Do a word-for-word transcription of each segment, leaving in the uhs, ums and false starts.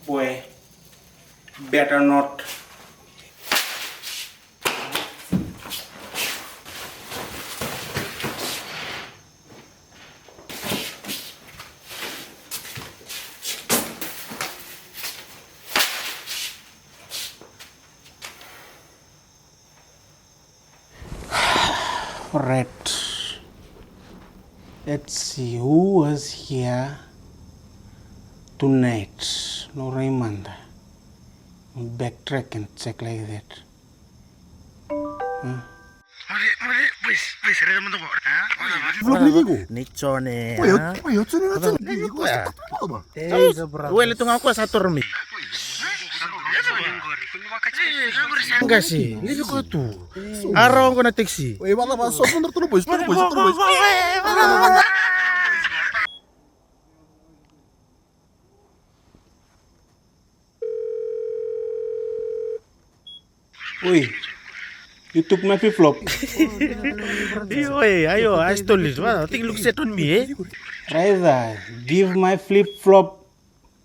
Boy, better not. Right. Let's see who was here tonight. Laurai mada. Backtrack and check like that. Hmm. Ni Jone. Wele tu ga koya sa toro mai. Qase, livi koya tu. A rawa qo na taxi. Oi, you took my flip flop. Oi, ayo, I stole it. Take a look set on me, eh? Rather, give my flip flop.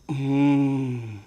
Hmm.